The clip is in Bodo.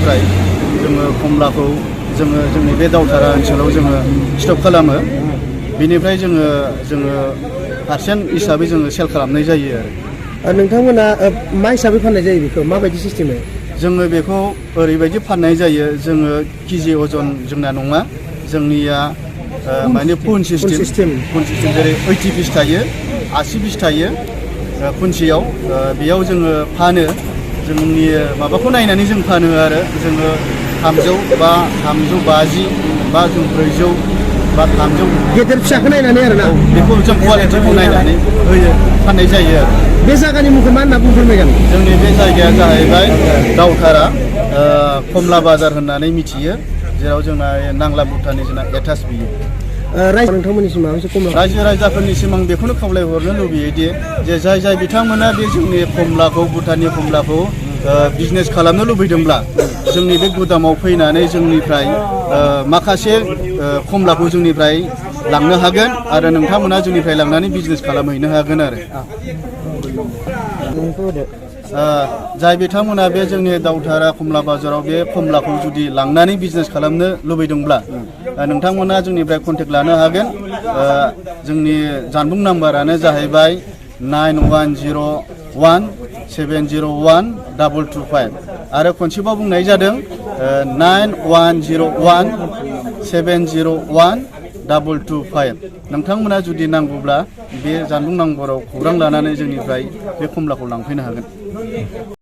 बाजारनिफ्राय जोङो कमलाखौ जोंनि बे दावधारा ओनसोलाव जोङो स्टक खालामो। बेनिफ्राय जोङो पारसेन्ट हिसाबै जोङो सेल खालामनाय जायो आरो। नोंथांमोना मा हिसाबै फाननाय जायो बेखौ माबायदि सिस्टेमै? जोङो बेखौ ओरैबायदि फाननाय जायो, जोङो केजि अजन जोंना नङा, जोंनिया माने पुन सिस्टेम जेरै 80 पिस थायो, 80 पिस थायो पुनसेयाव। बेयाव जोङो फानो, जोंनि माबाखौ नायनानै जों फानो आरो। जोङो 300 बा 350 बा जों 400 बा 300 गेदेर फिसाखौ नायनानै आरोना बेखौ जों कुवालिटिखौ नायनानै होयो फाननाय जायो आरो। बे जायगानि मुंखौ मा होनना बुंफोरमायगोन? जोंनि बे जायगाया जाहैबाय दावधारा कमला बाजार होननानै मिथियो, जेराव जोंना नांला भुटाननि जोंना एटाच बियो। नोंथांमोननिसिम माबा मोनसे कमला रायजो राजाफोरनिसिम आं बेखौनो खावलायहरनो लुबैयोदि जे जाय बिथांमोना बे जोंनि कमलाखौ, भुटाननि कमलाखौ बिजनेस खालामनो लुबैदोंब्ला जोंनि बे गुदामाव फैनानै जोंनिफ्राय माखासे कमलाखौ जोंनिफ्राय लांनो हागोन आरो नोंथांमोना जोंनिफ्राय लांनानै बिजनेस खालामहैनो हागोन आरो। जाय बिथांमोना बे जोंनि दावधारा कमला बाजाराव बे कमलाखौ जुदि लांनानै बिजनेस खालामनो लुबैदोंब्ला नोंथांमोना जोंनिफ्राय कन्टेक्ट लानो हागोन। जोंनि जानबुं नाम्बारानो जाहैबाय 9101701225 आरो खनसेबाव बुंनाय जादों 9101701225। नोंथांमोना जुदि नांगौब्ला बे जानबुं नाम्बाराव खौरां लानानै जोंनिफ्राय बे कमलाखौ लांफैनो हागोन।